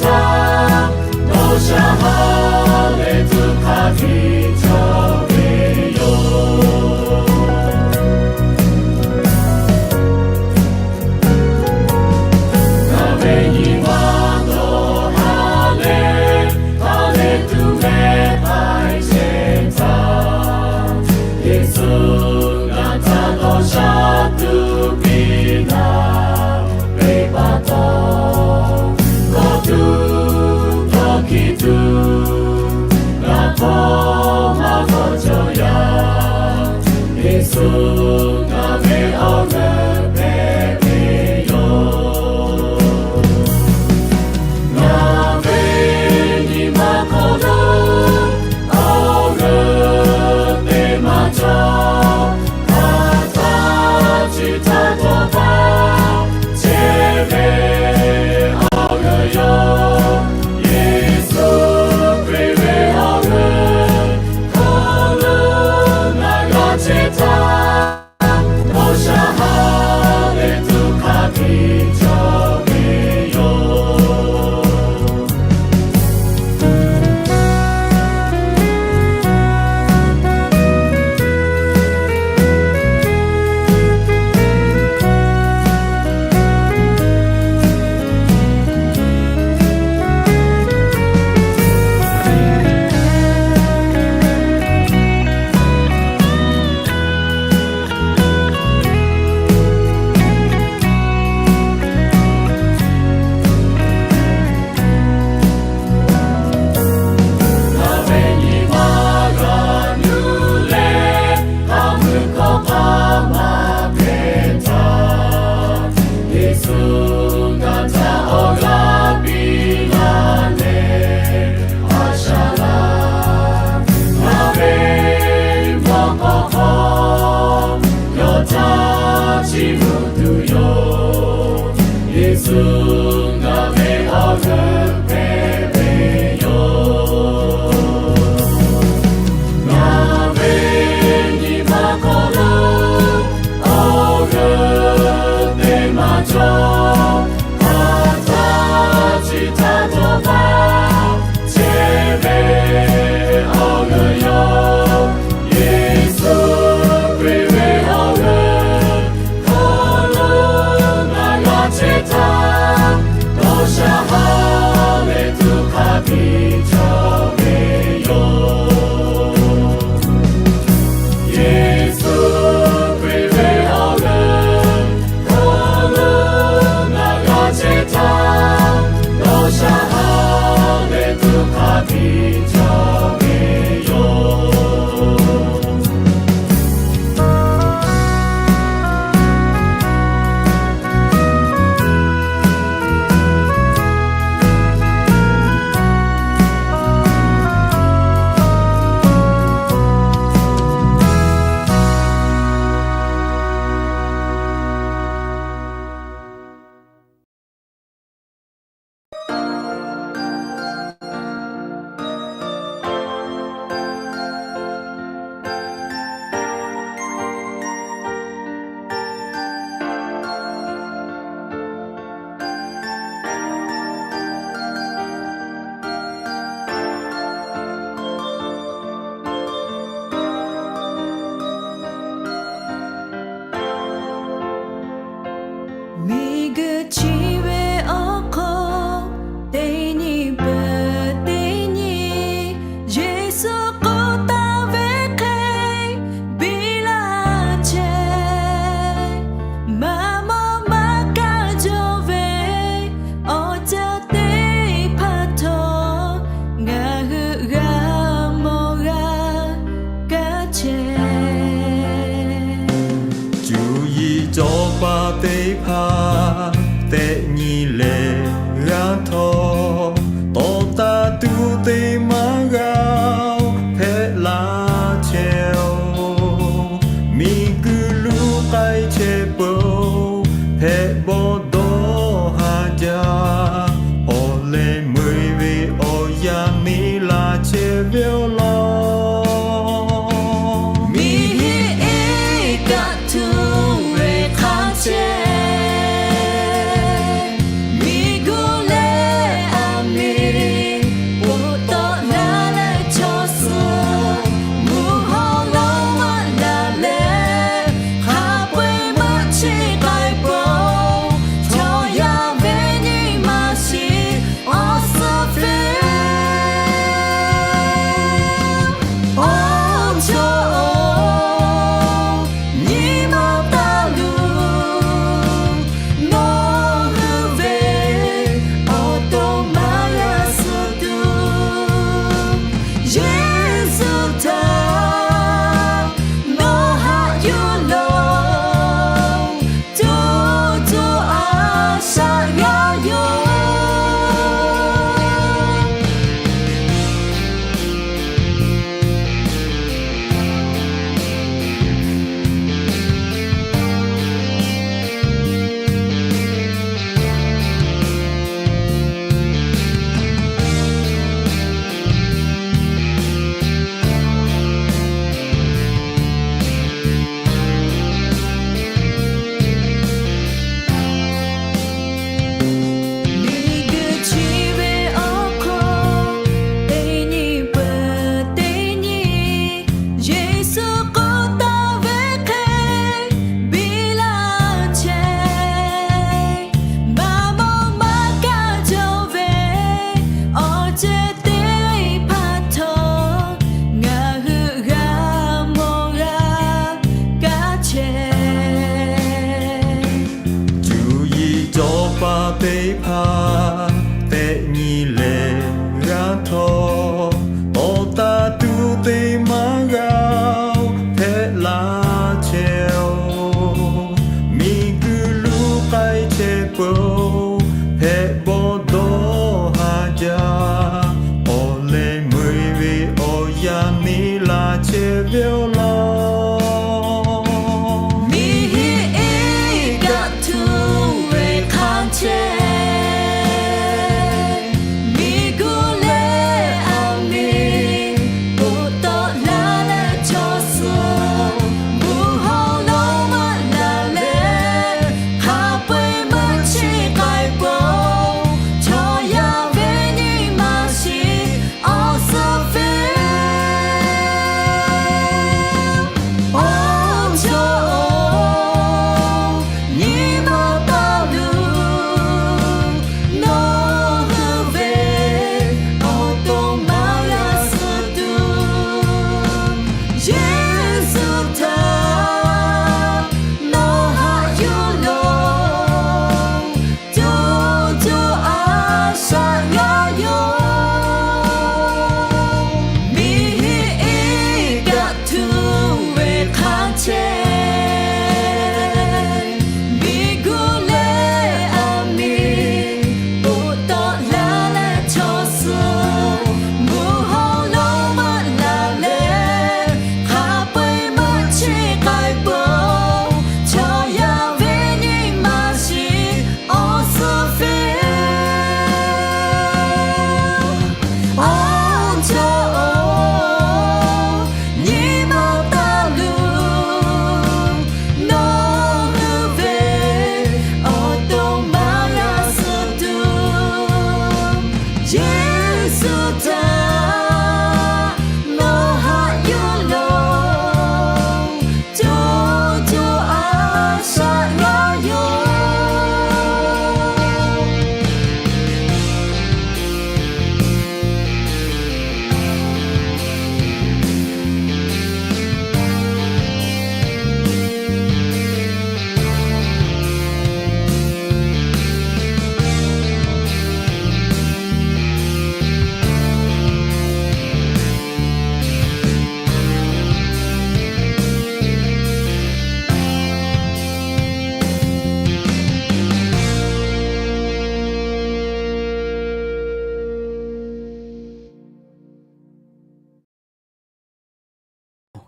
htaˇ, dawˇ sha ha leh tuꞈ hk'aˇ hkiˇ cawˬ ve yoˬ. Ngaˬ ve nyi ma dawˇ ha leh, ha leh tuꞈ mehˆ hk'ai chehˇ htaˇ, Yeˍsuˆ ngaˬ htaꞈ dawˇ sha tuˬ piˇ laˇ ve pa taw, dawˇ tuˬ dawˇ hkiˇ tuˬ ngaˬ hk'aw maˇ g'awˬ cawˬ yaˇ. Yeˍsuˆ ngaˬ ve awˬ g'euˆ hpehꞈ ve yoˬ. Ngaˬ ve nyi ma hk'aw lo awˬ g'euˆ te maˇ cawˬ. Hk'aˬ htaˇ chi htaˇ dawˇ hpaˇ chehˇ ve awˬ g'euˆ yoˬ. Yeˍsuˆ Hkriꞈ ve awˬ g'euˆ hk'aw lo ngaˬ g'a chehˇ htaˇ, dawˇ sha ha leh tuꞈ hk'aˇ hkiˇ cawˬ ve yoˬ. Ngaˬ ve nyi ma g'a nuˇ leh, hk'a meuˇ hkawˇ hk'a maˇ hpehꞈ htaˇ, Yeˍsuˆ ngaˬ htaꞈ awˬ g'aˇ piˇ laˇ leh, a shaꞈ laˇ. Ngaˬ ve mawˇ hk'aw hk'aw yawˇ htaꞈ chiˇ mvuh tuˬ yoˬ. Yeˍsuˆ ngaˬ ve awˬ g'euˆ hpehꞈ ve yoˬ. Ngaˬ ve nyi ma hk'aw lo awˬ g'euˆ te maˇ cawˬ. Hk'aˬ htaˇ chi htaˇ dawˇ hpaˇ chehˇ ve awˬ g'euˆ yoˬ. Yeˍsuˆ Hkriꞈ ve awˬ g'euˆ hk'aw lo ngaˬ g'a chehˇ htaˇ, dawˇ sha ha leh tuꞈ hk'aˇ hkiˇ cawˬ ve yoˬ. Yeˍsuˆ Hkriꞈ ve awˬ g'euˆ hk'aw lo ngaˬ g'a chehˇ htaˇ, dawˇ sha ha leh tuꞈ hk'aˇ hkiˇ cawˬ ve yoˬ. Miˬguiˬ chi ve awˬ hk'aw teˇ nyi peuˬ teˇ nyi, Yeˍsuˆ k'oˆ taˍ ve hk'e biˇ laˇ chehˇ. Maˇ mawˬ maˇ kaˇ jaw ve awˬ ceuˬ teˇ hpaˍ htawˇ, ngaˬ hui g'a mawˬ g'a kaˇ chehˇ. Cuˇ yiˍ cawˬ paˍ teˇ hpaˍ tehꞈ nyi leh g'a htawˇ, tawˍ taˍ tuˬ teˇ maˇ g'a hpehꞈ la chehˇ-oˬ. Miˬguiˬ luˬ k'ai chehˇ peuˬ-oˬ, hpehꞈ bawˆ dawˇ ha jaˇ. Awˬ leh meuˇ ve awˬ yanˇ neˇ la chehˇ ve awˬ lawn, miˬ hiˆ eˉ kaˆ htuˇ ve hk'a chehˇ. Miˬguiˬ leh a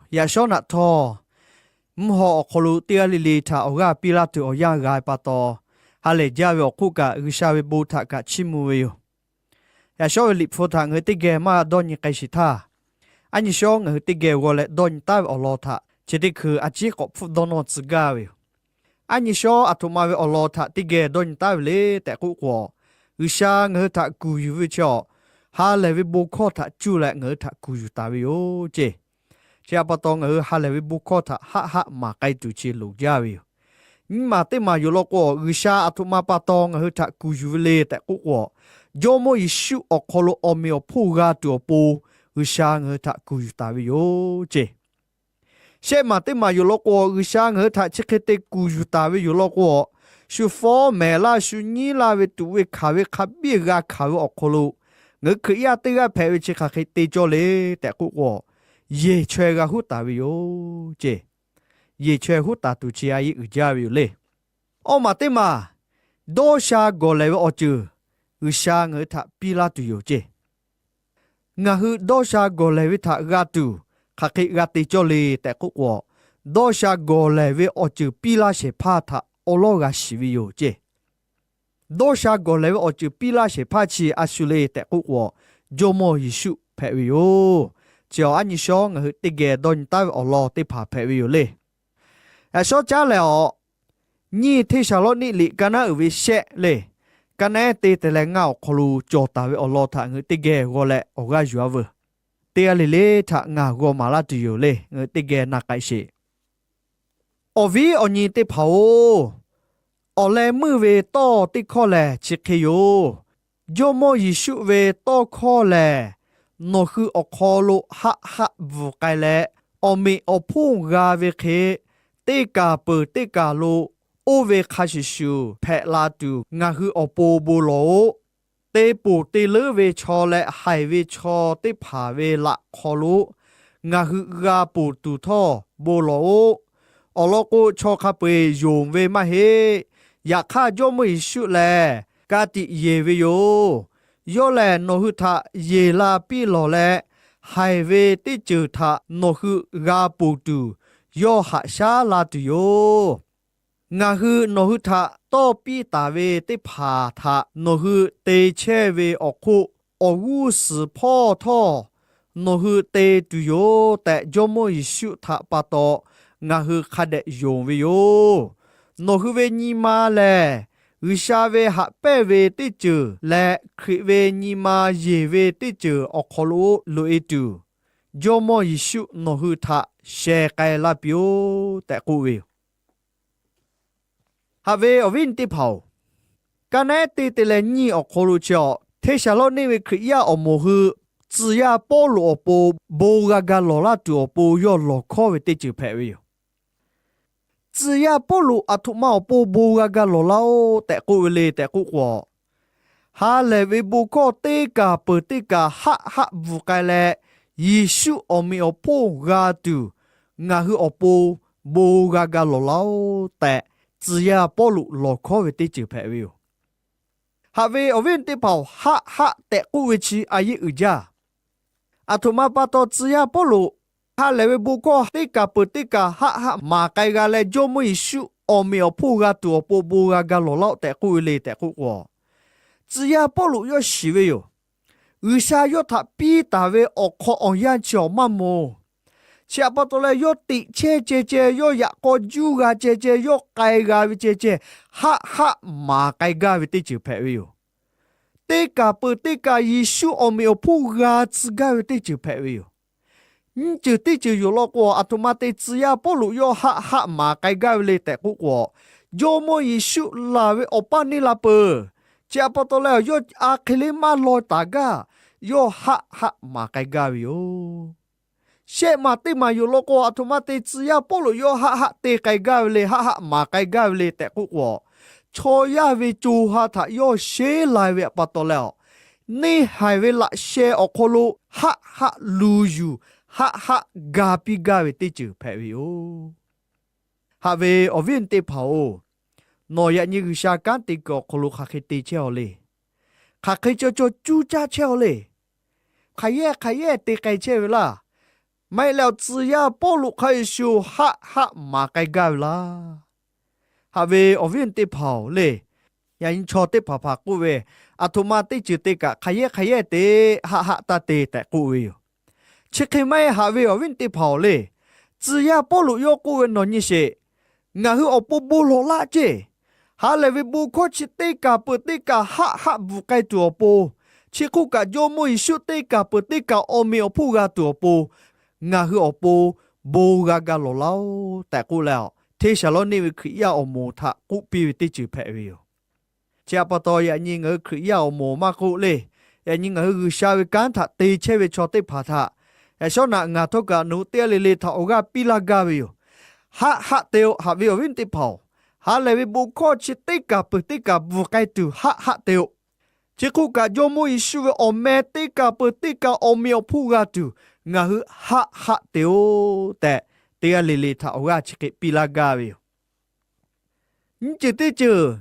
Yaꞈ shawˉ naꞈ htawˇ, mvuhˇ haw awˬ hk'aw lo teˇ g'aˇ le le htaꞈ awˬ g'aˇ piˇ laˇ tuˬ awˬ yanˇ g'a ve pa taw, ha lehˬ jaˇ ve awˬ hk'oˆ kaꞈ G'uiˬsha ve bon htaꞈ kaꞈ chiˇ mvuh ve yoˬ. Yaꞈ shawˉ ve liꞈ hpu htaꞈ ngaˬ hui teˇ geh maˇ dawˇ nyi k'ai sheˍ htaˇ, aˉ nyi shawˉ ngaˬ hui teˇ geh g'aw leh dawˇ nyi taˉ ve awˬ lawn htaꞈ chi teˇ hkui a ciˉ k'awꞈ hpfuhˆ dawˇ nawˇ tcuh gaˇ ve yoˬ. Aˉ nyi shawˉ aˬ htoꞈ ma ve awˬ lawn htaꞈ teˇ geh dawˇ nyi taˉ ve le tehꞈ k'oˆ k'o, G'uiˬsha ngaˬ hui htaꞈ kuˬ yuˬ ve chi awˬ, ha lehˬ ve bon hkawˇ htaꞈ cuˇ leh ngaˬ hui htaꞈ kuˬ yuˬ taˍ ve yoˬ ceˇ. Chi htaꞈ pa taw, ngaˬ hui ha lehˬ ve bon hkawˇ htaꞈ haˆ haˆ maˍ k'ai tuˬ chi loˍ jaˇ ve yoˬ. Nyiˇ maˬ teˇ maˬ yoˬ law k'o, G'uiˬsha aˬ htoꞈ ma pa taw ngaˬ hui htaꞈ kuˬ yuˬ ve le tehꞈ k'oˆ k'o, Jawˇmawˇ Yeˍsuˆ awˬ hk'aw lo awˬ meꞈ awˬ hponˇ g'a tuˬ awˬ pon, G'uiˬsha ngaˬ hui htaꞈ kuˬ yuˬ taˍ ve yoˬ ceˇ. Shehˆ maˬ teˇ maˬ yoˬ law k'o, G'uiˬsha ngaˬ hui htaꞈ chi hk'e te kuˬ yuˬ taˍ ve yoˬ law k'o, shu fawˉ mehˍ laˇ shu nyiˉ laˇ ve tuꞈ ve hkanˍ ve hk'a biˇ g'a hkanˍ ve awˬ hk'aw lo, ngaˬ hui Hkriꞈ yaˇ teˇ g'aˇ hpehꞈ ve chi hk'aˬ hk'e te cawˇ le tehꞈ k'oˆ k'o, yehˬ chaweh g'a huˉ taˍ ve yoˬ ceˇ. Yehˬ chaweh huˉ taˍ tuˬ chi a yeˇ uiˍ jaˇ ve yoˬ le. Awˇ maˬ teˇ maˬ, dawˇ sha gawˬ lehˬ ve awˬ ceuˬ G'uiˬsha ngaˬ hui htaꞈ piˇ laˇ tuˬ yoˬ ceˇ. Ngaˬ hui dawˇ sha gawˬ lehˬ ve htaꞈ g'a tuˬ hk'aˬ hk'e g'a te cawˇ le tehꞈ k'oˆ k'o, dawˇ sha gawˬ lehˬ ve awˬ ceuˬ piˇ laˇ shehˍ hpaˇ htaꞈ awˉ lawˉ g'a shiˍ ve yoˬ ceˇ. Dawˇ sha gawˬ lehˬ ve awˬ ceuˬ piˇ laˇ shehˍ hpaˇ chi a shu le tehꞈ k'oˆ k'o, Jawˇmawˇ Yeˍsuˆ hpehꞈ ve yoˬ. Chi awˬ aˉ nyi shawˉ ngaˬ hui teˇ geh dawˇ nyi taˉ ve awˬ lawn teˇ hpaˍ hpehꞈ ve yoˬ le. Yaꞈ shawˉ caˉ lehˬ awˬ, nyiˇ Hteˇsaˍlawˇniˆ liꞈ ka naˉ uiˍ ve shehˆ le, ka naˉ teˇ te leh ngaˇ awˬ hk'aw lo cawˬ taˍ ve awˬ lawn htaꞈ ngaˬ hui teˇ geh g'aw leh awˬ g'aˇ yuˬ-a veuˬ. Teˇ g'aˇ le le htaꞈ ngaˬ g'aw maˍ laˇ tuˬ yoˬ le, ngaˬ hui teˇ geh na k'ai sheˍ. Awˬ viˉ awˬ nyi teˇ hpaˍ-oˬ, awˬ leh meuˇ ve tawˇ teˇ hkawˇ lehˬ chi hk'e yoˬ. Jawˇmawˇ Yeˍsuˆ ve tawˇ hkawˇ lehˬ, nawˬ hui awˬ hk'aw lo haˆ haˆ bvuhˬ k'ai leh, awˬ meꞈ awˬ hponˇ g'a ve hk'e, teˇ kaˬ peuˬ teˇ kaˬ lo oˇ ve hk'a shuˍ shuˍ hpehꞈ la tuˬ ngaˬ hui awˬ pon bon lawˬ-oꞈ. Te ponˬ te leuˉ ve chaw leh haiˬ ve chaw teˇ hpaˍ ve laꞈ hk'aw lo ngaˬ hui g'a ponˬ tuˬ htawˇ bon lawˬ-oꞈ. Awˬ lawn k'o, chaw hk'a peu-eˬ yonˍ ve maˇ heˆ. Yaꞈ hk'aˇ, Jawˇmawˇ Yeˍsuˆ lehˬ ka tiꞈ yeˬ ve yoˬ. Yawˇ lehˬ nawˬ hui htaꞈ yeˬ la piˇ lawˬ leh, haiˬ ve teˇ ceuˬ htaꞈ nawˬ hui g'a ponˬ tuˬ, yawˇ haꞈ shaˉ la tuˬ yoˬ. Ngaˬ hui nawˬ hui htaꞈ tawˇ piˇ taˍ ve teˇ hpaˍ htaꞈ nawˬ hui te chehˇ ve awˬ hk'oˆ, awˬ g'uˇ suhˍ hpawˇ htawˇ nawˬ hui te tuˬ yoˬ tehꞈ, Jawˇmawˇ Yeˍsuˆ htaꞈ pa taw ngaˬ hui hk'a dehꞈ yonˍ ve yoˬ. Nawˬ hui ve nyi ma lehˬ, G'uiˬsha ve haꞈ pehnˇ ve teˇ ceuˬ leh Hkriꞈ ve nyi ma yeˬ ve teˇ ceuˬ awˬ hk'aw lo loꞈ-e tuˬ, Jawˇmawˇ Yeˍsuˆ nawˬ hui htaꞈ sheh k'ai laˇ piˇ-oˆ tehꞈ k'oˆ ve yoˬ. Haꞈ ve awˬ viˉ awˬ nyi teˇ hpaˍ-oˬ, ka naˉ teˇ te leh nyiˇ awˬ hk'aw lo chi awˬ, Hteˇsaˍlawˇniˆ ve Hkriꞈ yaˇ awˬ moˍ hui tcuh yaˇ Pawˇluꞈ awˬ pon bon g'a ga lawˬ laˇ tuˬ awˬ pon yawˇ lawˬ hkawˉ ve teˇ ceuˬ hpehꞈ ve yoˬ. Tcuh yaˇ Pawˇluꞈ aˬ htoꞈ ma awˬ pon bon g'a ga lawˬ laˇ-oˆ tehꞈ k'oˆ ve le tehꞈ k'oˆ k'o, ha lehˬ ve bon hkawˇ teˇ kaˬ peuˬ teˇ kaˬ haˆ haˆ bvuhˬ k'ai leh, Yeˍsuˆ awˬ meꞈ awˬ hponˇ g'a tuˬ, ngaˬ hui awˬ pon bon g'a ga lawˬ laˇ-oˆ tehꞈ, tcuh yaˇ Pawˇluꞈ lawˬ hkawˉ ve teˇ ceuˬ hpehꞈ ve yoˬ. Haꞈ ve awˬ viˉ teˇ hpaˍ-oˬ, haˆ haˆ tehꞈ k'oˆ ve chi a yeˇ uiˍ jaˇ. Aˬ htoꞈ ma pa taw tcuh yaˇ Pawˇluꞈ ha lehˬ ve bon hkawˇ teˇ kaˬ peuˬ teˇ kaˬ haˆ haˆ maˍ k'ai g'a leh, Jawˇmawˇ Yeˍsuˆ awˬ meꞈ awˬ hponˇ g'a tuˬ awˬ pon bon g'a ga lawˬ laˇ-oˆ tehꞈ k'oˆ ve le tehꞈ k'oˆ k'o, tcuh yaˇ Pawˇluꞈ yawˇ shiˍ ve yoˬ. G'uiˬsha yawˇ htaꞈ piˇ taˍ ve awˬ hk'aw awˬ yanˇ chi awˬ maˇ mawˬ. Chi htaꞈ pa taw leh, yawˇ teꞈ chehˇ ceh ceh, yawˇ yaꞈ k'aw juˇ g'a ceh ceh, yawˇ k'ai g'a ve ceh ceh, haˆ haˆ maˍ k'ai gaˇ ve teˇ ceuˬ hpehꞈ ve yoˬ. Teˇ kaˬ peuˬ teˇ kaˬ Yeˍsuˆ awˬ meꞈ awˬ hponˇ g'a tcuh gaˇ ve teˇ ceuˬ hpehꞈ ve yoˬ. Nyiˇ ceuˬ teˇ ceuˬ yoˬ law k'o, aˬ htoꞈ ma te tcuh yaˇ Pawˇluꞈ yawˇ haˆ haˆ maˍ k'ai gaˇ ve le tehꞈ k'oˆ k'o, Jawˇmawˇ Yeˍsuˆ laˬ ve awˬ paˇ neˇ la peuˬ. Chi htaꞈ pa taw leh, yawˇ a hk'e le maˇ law taˍ gaˇ, yawˇ haˆ haˆ maˍ k'ai gaˇ ve yoˬ. Shehˆ maˬ teˇ maˬ yoˬ law k'o, aˬ htoꞈ ma te tcuh yaˇ Pawˇluꞈ yawˇ haˆ haˆ te k'ai gaˇ ve le, haˆ haˆ maˍ k'ai gaˇ ve le tehꞈ k'oˆ k'o, chaw yaˇ ve co ha htaꞈ yawˇ sheˉ lai ve pa taw leh, neˇ haiˬ ve laꞈ sheh awˬ hk'aw lo haˆ haˆ lu yuˬ, haˆ haˆ ga piˇ gaˇ ve teˇ ceuˬ hpehꞈ ve yoˬ. Haꞈ ve awˬ viˉ teˇ hpaˍ-oˬ, nawˬ yaꞈ nyi G'uiˬsha kanˉ te kuiˬ awˬ hk'aw lo hk'aˬ hk'e te chehˇ-aw le. Hk'aˬ hk'e caw caw cuˇ caˇ chehˇ-aw le. Hk'aˬ yehˇ hk'aˬ yehˇ te k'ai chehˇ ve laˇ. Maˇ heˆ leh awˬ tcuh yaˇ Pawˇluꞈ hk'a shuˍ shuˍ haˆ haˆ maˍ k'ai gaˇ ve laˇ. Haꞈ ve awˬ viˉ teˇ hpaˍ-oˬ le, yaꞈ nyi chaw teˇ hpaˍ hpaˍ k'oˆ ve, aˬ htoꞈ ma teˇ ceuˬ te kaꞈ hk'a yehˇ hk'a yehˇ te haˆ haˆ taˇ te tehꞈ k'oˆ ve yoˬ. Chi hk'e maˇ heˆ haꞈ ve awˬ viˉ teˇ hpaˍ-oˬ le, tcuh yaˇ Pawˇluꞈ yawˇ k'oˆ ve nawˬ nyi sheˍ. Ngaˬ hui awˬ pon bon lawˬ laˆ ceˇ. Ha lehˬ ve bon hkawˇ chi teˇ kaˬ peuˬ teˇ kaˬ haˆ haˆ bvuhˬ k'ai tuˬ awˬ pon, chi hk'oˆ kaꞈ Jawˇmawˇ Yeˍsuˆ teˇ kaˬ peuˬ teˇ kaˬ awˬ meꞈ awˬ hponˇ g'a tuˬ awˬ pon, ngaˬ hui awˬ pon bon g'a ga lawˬ laˇ-oˆ tehꞈ k'oˆ leh, Hteˇsaˍlawˇniˆ ve Hkriꞈ yaˇ awˬ moˍ htaꞈ k'oˆ piˇ ve teˇ ceuˬ hpehꞈ ve yoˬ. Chi htaꞈ pa taw, yaꞈ nyi ngaˬ hui Hkriꞈ yaˇ awˬ moˍ maˇ k'oˆ le, yaꞈ nyi ngaˬ hui G'uiˬsha ve kanˉ htaꞈ te chehˇ ve chaw teˇ hpaˍ htaꞈ, yaꞈ shawˉ naꞈ ngaˬ htawˇ kaꞈ nawˬ hui teˇ g'aˇ le le htaꞈ awˬ g'aˇ piˇ laˇ gaˇ ve yoˬ. Haˆ haˆ te-o. Haꞈ ve awˬ viˉ teˇ hpaˍ-oˬ, ha lehˬ ve bon hkawˇ chi teˇ kaˬ peuˬ teˇ kaˬ bvuhˬ k'ai tuˬ haˆ haˆ te-o. Chi hk'oˆ kaꞈ, Jawˇmawˇ Yeˍsuˆ ve awˬ meh teˇ kaˬ peuˬ teˇ kaˬ awˬ meꞈ awˬ hponˇ g'a tuˬ, ngaˬ hui haˆ haˆ te-o tehꞈ, teˇ g'aˇ le le htaꞈ awˬ g'aˇ chi hk'e piˇ laˇ gaˇ ve yoˬ. Nyiˇ ceuˬ teˇ ceuˬ,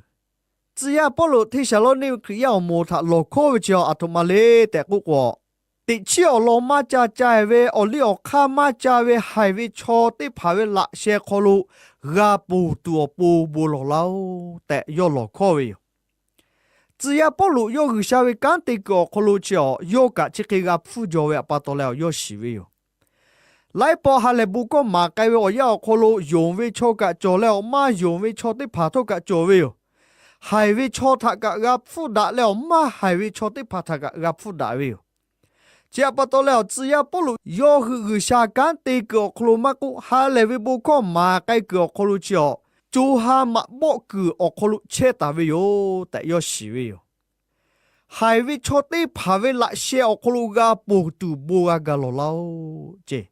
tcuh yaˇ Pawˇluꞈ Hteˇsaˍlawˇniˆ ve Hkriꞈ yaˇ awˬ moˍ htaꞈ lawˬ hkawˉ ve chi aˬ htoꞈ ma le tehꞈ k'oˆ k'o, teꞈ chiˉ awˬ lawn maˇ ca ca-e ve, awˬ liˇ awˬ hk'aˇ maˇ ca ve haiˬ ve chaw teˇ hpaˍ ve laꞈ sheh hk'aw lo g'a ponˬ tuˬ awˬ pon bon lawˬ laˇ-oˆ tehꞈ yawˇ lawˬ hkawˉ ve yoˬ. Tcuh yaˇ Pawˇluꞈ yawˇ G'uiˬsha ve kanˉ te kuiˬ awˬ hk'aw lo chi aˬ yawˇ kaꞈ chi hk'e g'a hpfuhˇ jaw ve htaꞈ pa taw leh awˬ yawˇ shiˍ ve yoˬ. Laiˉ pawˆ ha lehˬ bon hkawˇ maˍ k'ai ve awˬ yanˇ awˬ hk'aw lo yonˍ ve chaw kaꞈ cawˬ leh awˬ maˇ yonˍ ve chaw teˇ hpaˍ htawˇ kaꞈ cawˬ ve yoˬ. Haiˬ ve chaw htaꞈ kaꞈ g'a hpfuhˇ daꞈ leh awˬ maˇ haiˬ ve chaw teˇ hpaˍ htaꞈ kaꞈ g'a hpfuhˇ daꞈ ve yoˬ. Chi htaꞈ pa taw leh awˬ tcuh yaˇ Pawˇluꞈ yawˇ hui G'uiˬsha kanˉ te kuiˬ awˬ hk'aw lo maˇ k'oˆ, ha lehˬ ve bon hkawˇ maˍ k'ai kuiˬ awˬ hk'aw lo chi aˬ, co ha maꞈ bawˆ kuiˬ awˬ hk'aw lo chehˇ taˍ ve yoˬ tehꞈ yawˇ shiˍ ve yoˬ. Haiˬ ve chaw teˇ hpaˍ ve laꞈ sheh awˬ hk'aw lo g'a ponˬ tuˬ bon g'a ga lawˬ laˇ-oˆ ceˇ.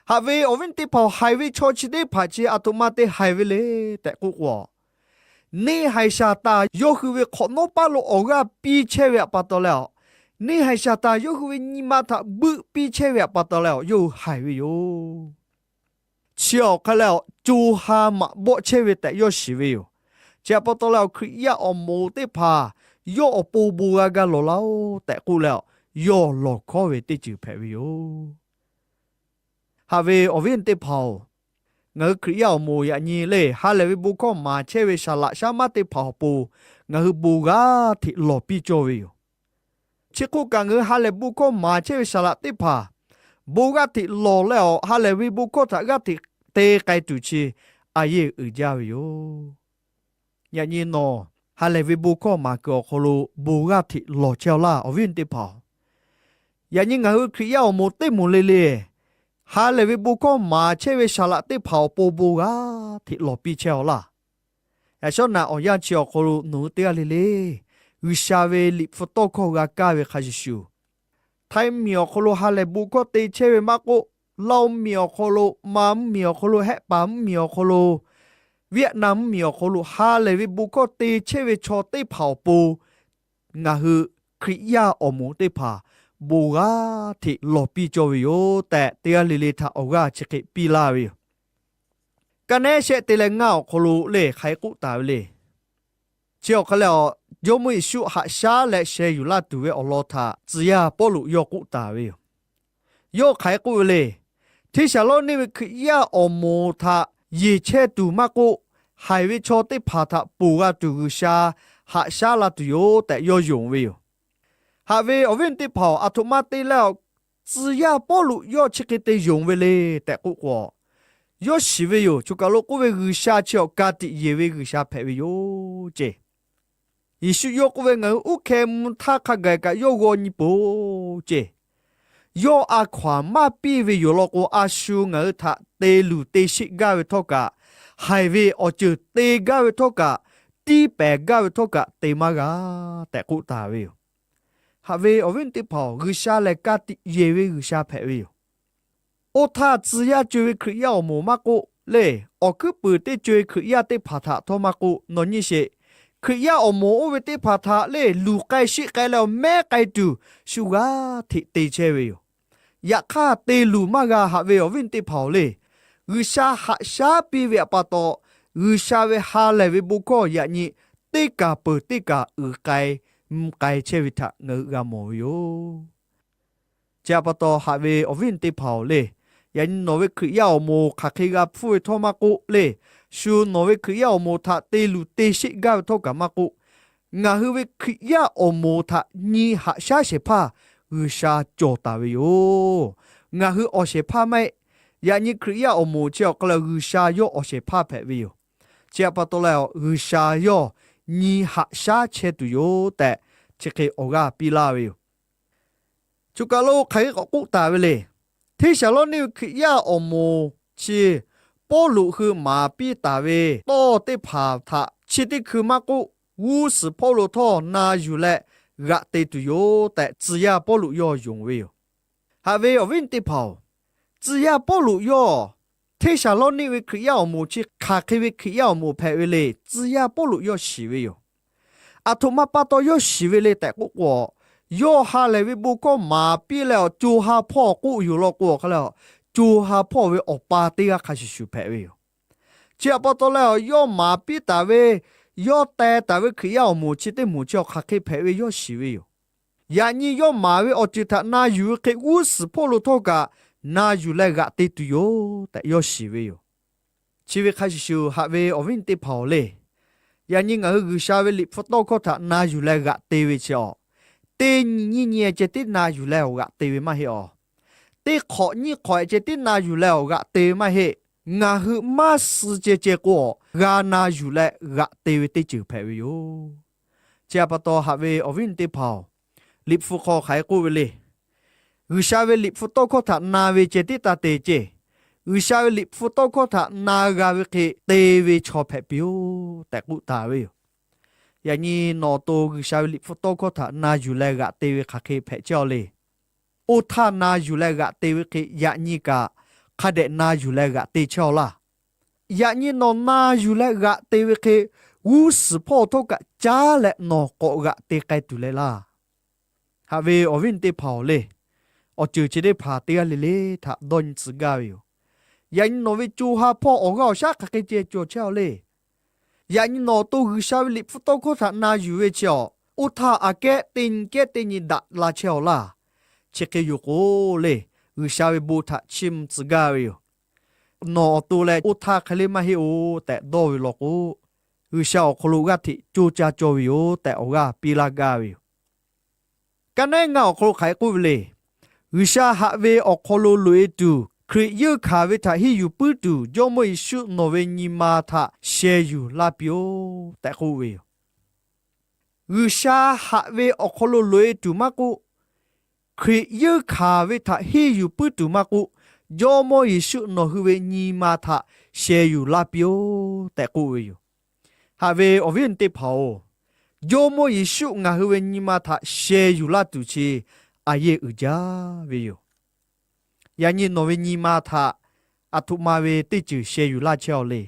Haꞈ ve awˬ viˉ teˇ hpaˍ-oˬ, haiˬ ve chaw chi teˇ hpaˍ chi aˬ htoꞈ ma te haiˬ ve le tehꞈ k'oˆ k'o, neˇ haiˬ Saˍtanˍ yawˇ hui ve hk'awꞈ nawˉ paˇ lo awˬ g'aˇ piˇ chehˇ ve htaꞈ pa taw leh awˬ, neˇ haiˬ Saˍtanˍ yawˇ hui ve nyi ma htaꞈ buiˆ piˇ chehˇ ve htaꞈ pa taw leh awˬ yawˇ hui haiˬ ve yoˬ. Chi awˬ hk'a leh awˬ, co ha maꞈ bawˆ chehˇ ve tehꞈ yawˇ shiˍ ve yoˬ. Chi htaꞈ pa taw leh awˬ, Hkriꞈ yaˇ awˬ moˍ teˇ hpaˍ yawˇ awˬ pon bon g'a ga lawˬ laˇ-oˆ tehꞈ k'oˆ leh awˬ, yawˇ lawˬ hkawˉ ve teˇ ceuˬ hpehꞈ ve yoˬ. Haꞈ ve awˬ viˉ teˇ hpaˍ-oˬ, ngaˬ hui Hkriꞈ yaˇ awˬ moˍ yaꞈ nyi le ha lehˬ ve bon hkawˇ maˍ chehˇ ve saˍ laꞈ shaˉ maˉ teˇ hpaˍ awˬ pon ngaˬ hui bon g'aˇ hteꞈ lawˬ piˇ cawˇ ve yoˬ. Chi hk'oˆ kaꞈ, ngaˬ hui ha lehˬ bon hkawˇ maˍ chehˇ ve saˍ laꞈ teˇ hpaˍ bon g'aˇ hteꞈ lawˬ leh awˬ, ha lehˬ ve bon hkawˇ htaꞈ g'aˇ hteꞈ te k'ai tuˬ chi a yeˇ uiˍ jaˇ ve yoˬ. Yaꞈ nyi nawˬ ha lehˬ ve bon hkawˇ maˍ kuiˬ awˬ hk'aw lo bon g'aˇ hteꞈ lawˬ chehˇ-aw laˇ, awˬ viˉ teˇ hpaˍ-oˬ. Yaꞈ nyi ngaˬ hui Hkriꞈ yaˇ awˬ moˍ teˇ moˍ le le, ha lehˬ ve bon hkawˇ maˍ chehˇ ve saˍ laꞈ teˇ hpaˍ awˬ pon bon g'aˇ hteꞈ lawˬ piˇ chehˇ-aw laˇ. Yaꞈ shawˉ naꞈ awˬ yanˇ chi awˬ hk'aw lo nawˬ hui teˇ g'aˇ le le, G'uiˬsha ve Liꞈ hpu tawˇ hkawˇ g'a kaˇ ve hk'a shuˍ shuˍ, Htaiˇ miˬ awˬ hk'aw lo ha lehˬ bon hkawˇ te chehˇ ve maˇ k'oˆ, Laˇ oˇ miˬ awˬ hk'aw lo, Manˇ miˬ awˬ hk'aw lo, Hehˆ paˍ mvuhˇ miˬ awˬ hk'aw lo, Vietnam mvuhˇ miˬ awˬ hk'aw lo ha lehˬ ve bon hkawˇ te chehˇ ve chaw teˇ hpaˍ awˬ pon ngaˬ hui Hkriꞈ yaˇ awˬ moˍ teˇ hpaˍ bon g'aˇ hteꞈ lawˬ piˇ cawˇ ve yoˬ tehꞈ, teˇ g'aˇ le le htaꞈ awˬ g'aˇ chi hk'e piˇ laˇ ve yoˬ. Ka nehˉ shehˆ te leh ngaˇ awˬ hk'aw lo le hk'aˬ hk'e k'oˆ taˍ ve le. Chi awˬ hk'a leh, Jawˇmawˇ Yeˍsuˆ haꞈ shaˉ leh sheh yuˬ laˇ tuˬ ve awˬ lawn htaꞈ tcuh yaˇ Pawˇluꞈ yawˇ k'oˆ taˍ ve yoˬ. Yawˇ hk'aˬ hk'e k'oˆ ve le. Hteˇsaˍlawˇniˆ ve Hkriꞈ yaˇ awˬ moˍ htaꞈ yeˬ chehˇ tuˬ maˇ k'oˆ, haiˬ ve chaw teˇ hpaˍ htaꞈ ponˬ g'a tuˬ G'uiˬsha haꞈ shaˉ la tuˬ yoˬ tehꞈ yawˇ yonˍ ve yoˬ. Haꞈ ve awˬ viˉ teˇ hpaˍ-oˬ, aˬ htoꞈ ma te leh, tcuh yaˇ Pawˇluꞈ yawˇ chi hk'e te yonˍ ve le tehꞈ k'oˆ k'o, yawˇ shiˍ ve yoˬ. Choˬ kaˬ lo k'oˆ ve G'uiˬsha chi awˬ ka tiꞈ yeˬ ve G'uiˬsha hpehꞈ ve yoˬ ceˇ. Yeˍsuˆ yawˇ k'oˆ ve, Ngaˬ hui uˉ hkeh mvuh htaˇ hk'a gaˬ kaꞈ yawˇ g'aw nyi peuˬ-oˬ ceˇ. Yawˇ a hkaw-anˬ maˇ piˇ ve yoˬ law k'o, a shu ngaˬ hui htaꞈ te luˬ te sheˆ gaˇ ve htawˇ kaꞈ, haiˬ ve awˬ ceuˬ te gaˇ ve htawˇ kaꞈ, tiˇ pehˍ gaˇ ve htawˇ kaꞈ te maˇ g'a tehꞈ k'oˆ taˍ ve yoˬ. Haꞈ ve awˬ viˉ teˇ hpaˍ-oˬ, G'uiˬsha lehˬ ka tiꞈ yeˬ ve G'uiˬsha hpehꞈ ve yoˬ. Oˇ htaˇ, tcuh yaˇ co-e ve Hkriꞈ yaˇ awˬ moˍ maˇ k'oˆ le, awˬ hkuiˉ puiˍ teˇ co-e Hkriꞈ yaˇ teˇ hpaˍ htaꞈ htawˇ maˇ k'oˆ, nawˬ nyi sheˍ. Hkriꞈ yaˇ awˬ moˍ oˇ ve teˇ hpaˍ htaꞈ le luˬ k'ai sheˆ k'ai leh awˬ mehˉ k'ai tuˬ shu g'aˇ hteꞈ te chehˇ ve yoˬ. Yaꞈ hk'aˇ, te luˬ maˇ g'a. Haꞈ ve awˬ viˉ teˇ hpaˍ-oˬ le, G'uiˬsha haꞈ shaˉ piˇ ve htaꞈ pa taw, G'uiˬsha ve ha lehˬ ve bon hkawˇ yaꞈ nyi teˇ kaˬ peuˬ teˇ kaˬ uiˍ k'ai mvuh k'ai chehˇ ve htaꞈ ngaˬ hui g'a mawˬ ve yoˬ. Chi htaꞈ pa taw haꞈ ve awˬ viˉ awˬ nyi teˇ hpaˍ-oˬ le, yaꞈ nyi nawˬ ve Hkriꞈ yaˇ awˬ moˍ hk'aˬ hk'e g'a hpfuhˇ ve htawˇ maˇ k'oˆ le, shu nawˬ ve Hkriꞈ yaˇ awˬ moˍ htaꞈ te luˬ te sheˆ gaˇ ve htawˇ kaꞈ maˇ k'oˆ, ngaˬ hui ve Hkriꞈ yaˇ awˬ moˍ htaꞈ nyi haꞈ shaˉ shehˍ hpaˇ G'uiˬsha cawˬ taˍ ve yoˬ. Ngaˬ hui awˬ shehˍ hpaˇ maˇ heˆ. Yaꞈ nyi Hkriꞈ yaˇ awˬ moˍ chi awˬ hk'aw lo G'uiˬsha yawˇ awˬ shehˍ hpaˇ hpehꞈ ve yoˬ. Chi htaꞈ pa taw leh, G'uiˬsha yawˇ nyi haꞈ shaˉ chehˇ tuˬ yoˬ tehꞈ, chi hk'e awˬ g'aˇ piˇ laˇ ve yoˬ. Choˬ kaˬ lo hk'aˬ hk'e k'awꞈ k'oˆ taˍ ve le. Hteˇsaˍlawˇniˆ ve Hkriꞈ yaˇ awˬ moˍ chi Pawˇluꞈ hui maˍ piˇ taˍ ve tawˇ teˇ hpaˍ htaꞈ chi teˇ hkui maˇ k'oˆ, g'uˇ suhˍ hpawˇ lo htawˇ na yuˬ leh g'aꞈ te tuˬ yoˬ tehꞈ, tcuh yaˇ Pawˇluꞈ yawˇ yonˍ ve yoˬ. Haꞈ ve awˬ viˉ teˇ hpaˍ-oˬ, tcuh yaˇ Pawˇluꞈ yawˇ Hteˇsaˍlawˇniˆ ve Hkriꞈ yaˇ awˬ moˍ chi hk'aˬ hk'e ve Hkriꞈ yaˇ awˬ moˍ hpehꞈ ve le, tcuh yaˇ Pawˇluꞈ yawˇ shiˍ ve yoˬ. Aˬ htoꞈ ma pa taw yawˇ shiˍ ve le tehꞈ k'oˆ k'o, yawˇ ha lehˬ ve bon hkawˇ maˍ piˇ leh awˬ co ha hpawˇ k'oˆ yoˬ law k'o, awˬ hk'aˇ leh co ha hpawˇ ve awˬ pa teˇ g'aˇ hk'a shuˍ shuˍ hpehꞈ ve yoˬ. Chi htaꞈ pa taw leh, yawˇ maˍ piˇ taˍ ve, yawˇ teh taˍ ve Hkriꞈ yaˇ awˬ moˍ chi teˇ moˍ chi awˬ hk'aˬ hk'e hpehꞈ ve yawˇ shiˍ ve yoˬ. Yaꞈ nyi yawˇ maˍ ve awˬ ceuˬ htaꞈ na yuˬ ve hk'e, g'uˇ suhˍ hpawˇ lo htawˇ kaꞈ na yuˬ leh g'aꞈ te tuˬ yoˬ tehꞈ yawˇ shiˍ ve yoˬ. Chi ve hk'a shuˍ shuˍ, haꞈ ve awˬ viˉ teˇ hpaˍ-oˬ le, yaꞈ nyi ngaˬ hui G'uiˬsha ve Liꞈ hpu tawˇ hkawˇ htaꞈ na yuˬ leh g'aꞈ te ve chi awˬ, teˇ nyi nyiˇ nyi ceh tiˉ na yuˬ leh awˬ g'aꞈ te ve maˇ heˆ awˬ. Teˇ hk'awꞈ nyiˇ hk'awꞈ ceh tiˉ na yuˬ leh awˬ g'aꞈ te ve maˇ heˆ. Ngaˬ hui maˇ suh ceh ceh k'o, awˬ g'a na yuˬ leh g'aꞈ te ve teˇ ceuˬ hpehꞈ ve yoˬ. Chi htaꞈ pa taw, haꞈ ve awˬ viˉ teˇ hpaˍ-oˬ, Liꞈ hpu hk'aw hk'aˬ hk'e k'oˆ ve le. G'uiˬsha ve Liꞈ hpu tawˇ hkawˇ htaꞈ na ve ceh tiˉ taˇ te ceˇ. G'uiˬsha ve Liꞈ hpu tawˇ hkawˇ htaꞈ na g'a ve hk'e te ve chaw hpehꞈ piˇ-oˆ tehꞈ k'oˆ taˍ ve yoˬ. Yaꞈ nyi nawˬ awˬ to G'uiˬsha ve Liꞈ hpu tawˇ hkawˇ htaꞈ na yuˬ leh g'aꞈ te ve hk'aˬ hk'e hpehꞈ chehˇ-aw le. Oˇ htaˇ na yuˬ leh g'aꞈ te ve hk'e yaꞈ nyi kaꞈ hk'a dehꞈ na yuˬ leh g'aꞈ te chehˇ-aw laˇ. Yaꞈ nyi nawˬ na yuˬ leh g'aꞈ te ve hk'e, g'uˇ suhˍ hpawˇ htawˇ kaꞈ caˉ leh nawˬ k'awꞈ g'aꞈ te k'ai tuˬ leh laˇ. Haꞈ ve awˬ viˉ teˇ hpaˍ-oˬ le, awˬ ceuˬ chi teˇ hpaˍ teˇ g'aˇ le le htaꞈ dawˇ nyi tcuh gaˇ ve yoˬ. Yaꞈ nyi nawˬ ve co ha hpawˇ awˬ g'aˇ awˬ shaˉ hk'aˬ hk'e ceh cawˬ chehˇ-aw le. Yaꞈ nyi nawˬ awˬ to G'uiˬsha ve Liꞈ hpu tawˇ hkawˇ htaꞈ na yuˬ ve chi awˬ, oˇ htaˇ aꞈ kehˉ teˇ nyi kehˉ teˇ nyi daꞈ la chehˇ-aw laˇ. Chi hk'e yoˬ k'o le, G'uiˬsha ve bon htaꞈ chiˇ mvuh tcuh gaˇ ve yoˬ. Nawˬ awˬ to leh oˇ htaˇ hk'e le maˇ heˆ-oˬ tehꞈ dawˇ ve law k'o, G'uiˬsha awˬ hk'aw lo g'aˇ hteꞈ coˇ caˇ cawˇ ve yoˬ tehꞈ awˬ g'aˇ piˇ laˇ gaˇ ve yoˬ. Ka naˉ ngaˇ awˬ hk'aw lo hk'aˬ hk'e k'oˆ ve le. G'uiˬsha haꞈ ve awˬ hk'aw lo loꞈ-e tuˬ, Hkriꞈ yeunˇ hkanˍ ve htaꞈ henˇ yuˬ puiˉ tuˬ, Jawˇmawˇ Yeˍsuˆ nawˬ ve nyi ma htaꞈ sheh yuˬ laˇ piˇ-oˆ tehꞈ k'oˆ ve yoˬ. G'uiˬsha haꞈ ve awˬ hk'aw lo loꞈ-e tuˬ maˇ k'oˆ, Hkriꞈ yeunˇ hkanˍ ve htaꞈ henˇ yuˬ puiˉ tuˬ maˇ k'oˆ, Jawˇmawˇ Yeˍsuˆ nawˬ hui ve nyi ma htaꞈ sheh yuˬ laˇ piˇ-oˆ tehꞈ k'oˆ ve yoˬ. Haꞈ ve awˬ viˉ teˇ hpaˍ-oˬ, Jawˇmawˇ Yeˍsuˆ ngaˬ hui ve nyi ma htaꞈ sheh yuˬ laˇ tuˬ chi a yehˬ uiˍ jaˇ ve yoˬ. Yaꞈ nyi nawˬ ve nyi ma htaꞈ aˬ htoꞈ ma ve teˇ ceuˬ sheh yuˬ laˇ chehˇ-aw le.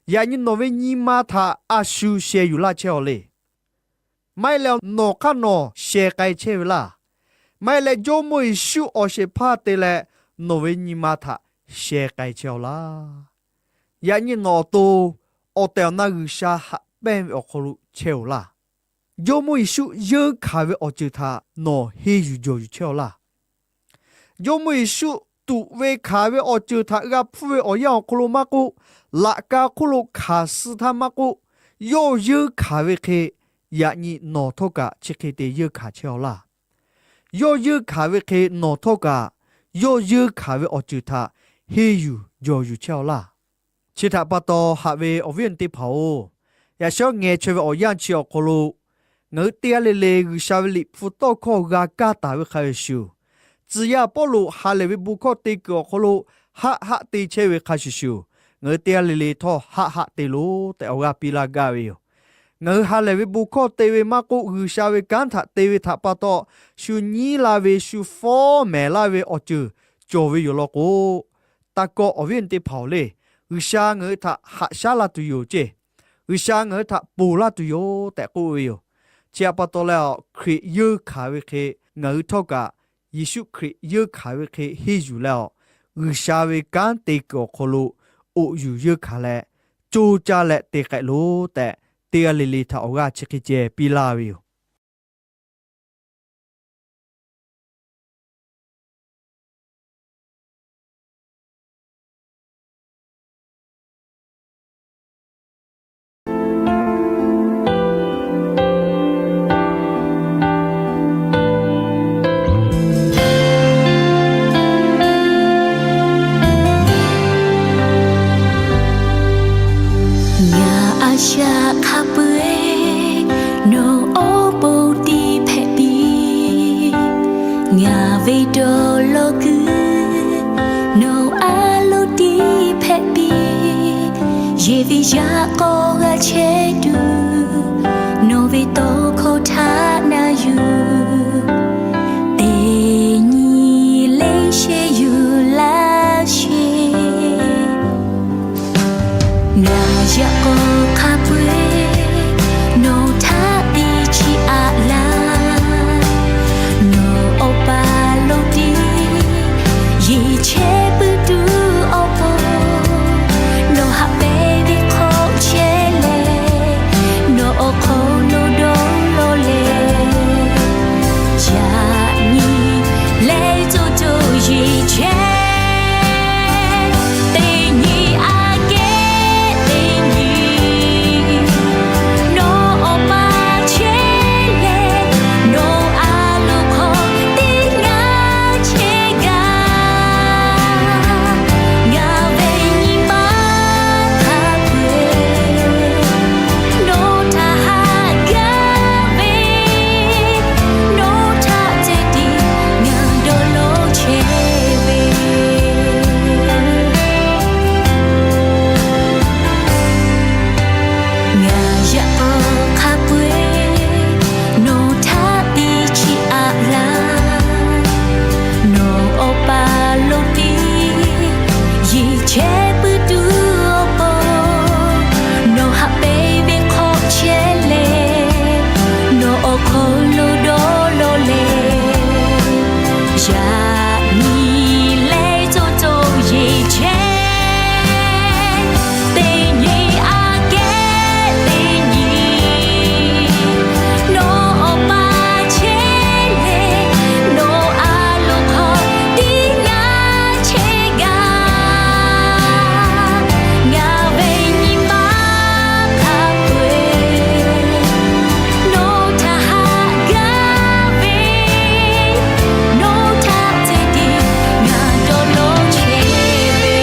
Yaꞈ nyi nawˬ ve nyi ma htaꞈ a shu sheh yuˬ laˇ chehˇ-aw le. Maˇ heˆ leh nawˬ hk'aˇ nawˬ sheh k'ai chehˇ ve laˇ. Maˇ heˆ leh Jawˇmawˇ Yeˍsuˆ awˬ shehˍ hpaˇ te leh nawˬ ve nyi ma htaꞈ sheh k'ai chehˇ-aw laˇ. Yaꞈ nyi nawˬ awˬ to awˬ tehˬ awˬ na G'uiˬsha haꞈ pehnˇ ve awˬ hk'aw lo chehˇ-oˬ laˇ. Jawˇmawˇ Yeˍsuˆ yeunˇ hkanˍ ve awˬ ceuˬ htaꞈ nawˬ henˇ yuˬ jawˬ yuˬ chehˇ-aw laˇ. Jawˇmawˇ Yeˍsuˆ tuꞈ ve hkanˍ ve awˬ ceuˬ htaꞈ g'a hpfuhˇ ve awˬ yanˇ awˬ hk'aw lo maˇ k'oˆ, laꞈ ka hk'oˆ lo hkanˍ suh htaˇ maˇ k'oˆ, yawˇ yeunˇ hkanˍ ve hk'e, yaꞈ nyi nawˬ htawˇ kaꞈ chi hk'e te yeunˇ hkanˍ chehˇ-aw laˇ. Yawˇ yeunˇ hkanˍ ve hk'e nawˬ htawˇ kaꞈ, yawˇ yeunˇ hkanˍ ve awˬ ceuˬ htaꞈ henˇ yuˬ jawˬ yuˬ chehˇ-aw laˇ. Chi htaꞈ pa taw haꞈ ve awˬ viˉ awˬ nyi teˇ hpaˍ-oˬ, yaꞈ shawˉ ngeh chaweh ve awˬ yanˇ chi awˬ hk'aw lo, ngaˬ hui teˇ g'aˇ le le G'uiˬsha ve Liꞈ hpu tawˇ hkawˇ g'a kaˇ taˍ ve hk'a shuˍ shuˍ, tcuh yaˇ Pawˇluꞈ ha lehˬ ve bon hkawˇ te kuiˬ awˬ hk'aw lo haˆ haˆ te chehˇ ve hk'a shuˍ shuˍ, ngaˬ hui teˇ g'aˇ le le htawˇ haˆ haˆ te loˬ tehꞈ awˬ g'aˇ piˇ laˇ gaˇ ve yoˬ. Ngaˬ hui ha lehˬ ve bon hkawˇ te ve maˇ k'oˆ, G'uiˬsha ve kanˉ htaꞈ te ve htaꞈ pa taw, shu nyiˉ la ve shu fawˉ mehˍ laˇ ve awˬ ceuˬ cawˬ ve yoˬ law k'o, taˇ kawˆ awˬ viˉ awˬ nyi teˇ hpaˍ-oˬ le, G'uiˬsha ngaˬ hui htaꞈ haꞈ shaˉ laˇ tuˬ yoˬ ceˇ. G'uiˬsha ngaˬ hui htaꞈ ponˬ laˇ tuˬ yoˬ tehꞈ k'oˆ ve yoˬ. Chi htaꞈ pa taw leh, Hkriꞈ yeunˇ hkanˍ ve hk'e ngaˬ hui htawˇ kaꞈ, Yeˍsuˆ Hkriꞈ yeunˇ hkanˍ ve hk'e henˇ yuˬ leh, G'uiˬsha ve kanˉ te kuiˬ awˬ hk'aw lo oꞈ yuˬ yeunˇ hkanˍ leh, coˇ caˇ leh te k'ai loˬ tehꞈ, teˇ g'aˇ le le htaꞈ awˬ g'aˇ chi hk'e ceh piˇ laˇ ve yoˬ. Ngaˬ ve dawˇ law kuiˬ nawˬ a loˍ tiˉ hpehꞈ piˇ. Yehˬ ve yaꞈ k'aw g'a chehˇ tuˬ, nawˬ ve tawˇ hkawˇ htaꞈ na yuˬ. Teˇ nyi le sheˍ yuˬ laˇ sheˍ. Ngaˬ yaꞈ k'aw hk'a peu-eˬ nawˬ htaꞈ te chiˇ aꞈ laˇ. Nawˬ awˬ pa lo tiˉ yeˬ chehˇ puiˉ tuˬ awˬ pon, nawˬ haꞈ pehnˇ ve hk'aw chehˇ leh, nawˬ awˬ hk'aw lo dawˇ law leh, yaꞈ nyi leh co co yeˬ chehˇ. Teˇ nyi aꞈ kehˉ teˇ nyi, nawˬ awˬ pa chehˇ leh, nawˬ a loˍ hk'aw teˇ g'aˇ chehˇ gaˇ. Ngaˬ ve nyi ma hk'a peu-eˬ nawˬ htaꞈ haꞈ gaˇ ve, nawˬ htaꞈ ceh tiˉ ngaˬ dawˇ law chehˇ ve. Ngaˬ yaꞈ k'aw hk'a peu-eˬ nawˬ htaꞈ te chiˇ aꞈ laˇ. Nawˬ awˬ pa lo tiˉ yeˬ chehˇ puiˉ tuˬ awˬ pon, nawˬ haꞈ pehnˇ ve hk'aw chehˇ leh, nawˬ awˬ hk'aw lo dawˇ law leh, yaꞈ nyi leh co co yeˬ chehˇ. Teˇ nyi aꞈ kehˉ teˇ nyi, nawˬ awˬ pa chehˇ leh, nawˬ a loˍ hk'aw teˇ g'aˇ chehˇ gaˇ. Ngaˬ ve nyi ma hk'a peu-eˬ nawˬ htaꞈ haꞈ gaˇ ve, nawˬ htaꞈ ceh tiˉ ngaˬ dawˇ law chehˇ ve.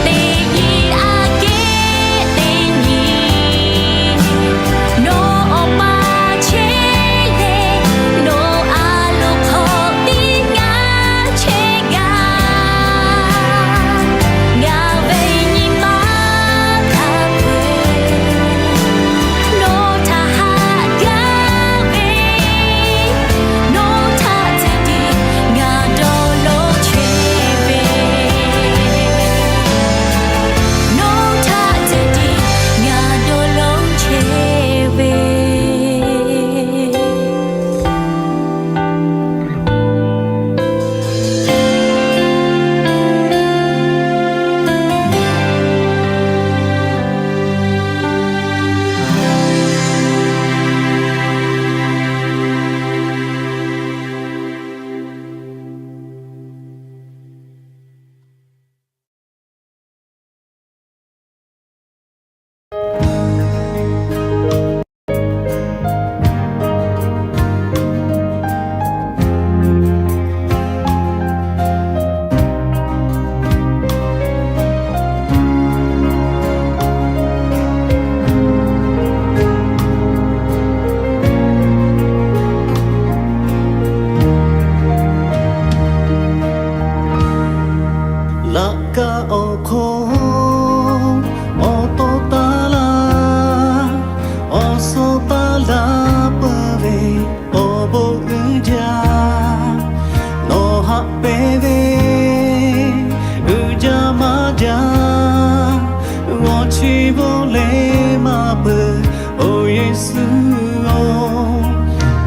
Teˇ nyi aꞈ kehˉ teˇ nyi, nawˬ awˬ pa chehˇ leh, nawˬ a loˍ hk'aw teˇ g'aˇ chehˇ gaˇ. Ngaˬ ve nyi ma hk'a peu-eˬ nawˬ htaꞈ haꞈ gaˇ ve, nawˬ htaꞈ ceh tiˉ ngaˬ dawˇ law chehˇ ve. Nawˬ htaꞈ ceh tiˉ ngaˬ dawˇ law chehˇ ve. Laꞈ ka awˬ hk'oˆ awˬ to taˍ laˇ, awˬ suhˍ taˍ laˇ peuˬ ve awˬ bon uiˍ jaˇ, nawˬ haꞈ pehnˇ ve uiˍ jaˇ maˇ jaˇ, g'awˬ chi bvuhꞈ leh maˇ peuˬ. Oˬ Yeˍsuˆ-oˬ,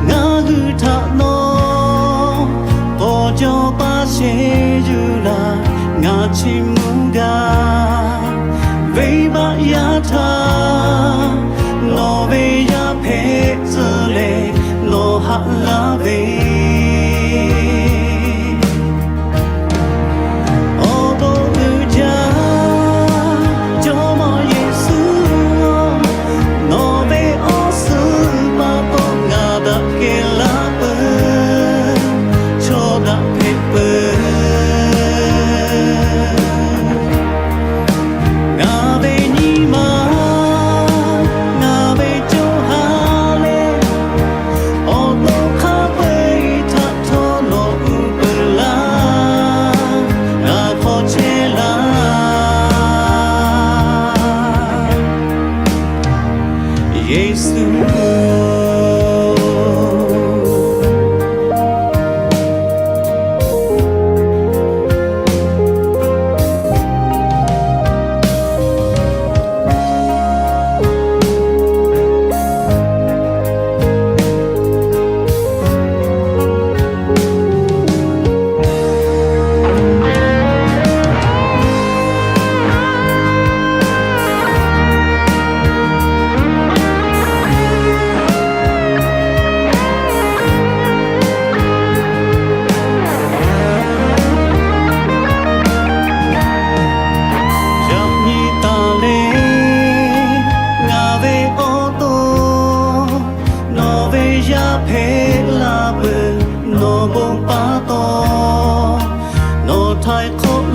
ngaˬ hui htaꞈ nawˬ k'awꞈ jaw paˇ shehˍ yuˬ laˇ. Ngaˬ chi mvuhˇ gaˇ venˇbaˆ yaˇ htaꞈ nawˬ ve yaˇ hpehꞈ tcuh leh nawˬ haꞈ laˇ ve awˬ bon uiˍ jaˇ. Jawˇmawˇ Yeˍsuˆ-oˬ, nawˬ ve awˬ suhˍ pa taw ngaˬ daꞈ kehˬ laˇ peuˬ, chaw daꞈ hpehꞈ peuˬ.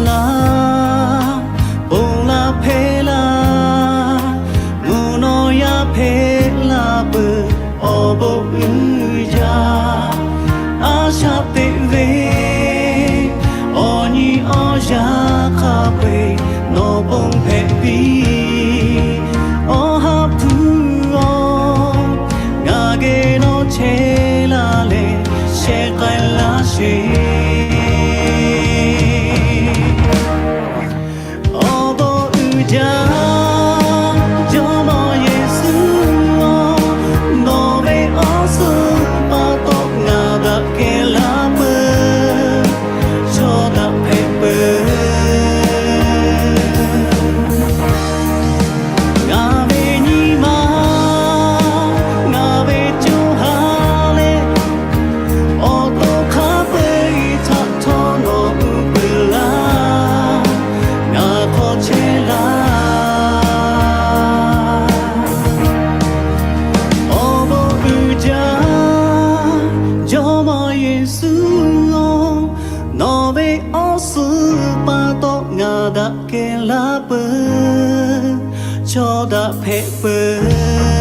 laˇ, ponˬ laˇ hpehꞈ laˇ, mvuhˇ naw yaˇ hpehꞈ la peuˬ, awˬ bon uiˍ jaˇ. A shaꞈ teꞈ ve awˬ nyi awˬ yanˇ hk'a peu-eˬ nawˬ ponˬ hpehꞈ piˇ. Awˬ ha hpu-oˬ, ngaˬ geh nawˬ chehˇ laˇ leh shehˍ k'ai laˇ sheˍ. Awˬ bon uiˍ jaˇ, Jawˇmawˇ Yeˍsuˆ-oˬ, nawˬ ve awˬ suhˍ pa taw ngaˬ daꞈ kehˬ laˇ peuˬ, chaw daꞈ hpehꞈ peuˬ. Ngaˬ ve nyi ma, ngaˬ ve co ha leh, awˬ to hk'a peu-eˬ htaꞈ htawˇ nawˬ uˉ peunˍ laˇ, ngaˬ hk'aw chehˇ laˇ. Awˬ bon uiˍ jaˇ, Jawˇmawˇ Yeˍsuˆ-oˬ, nawˬ ve awˬ suhˍ pa taw ngaˬ daꞈ kehˬ laˇ peuˬ, chaw daꞈ hpehꞈ peuˬ.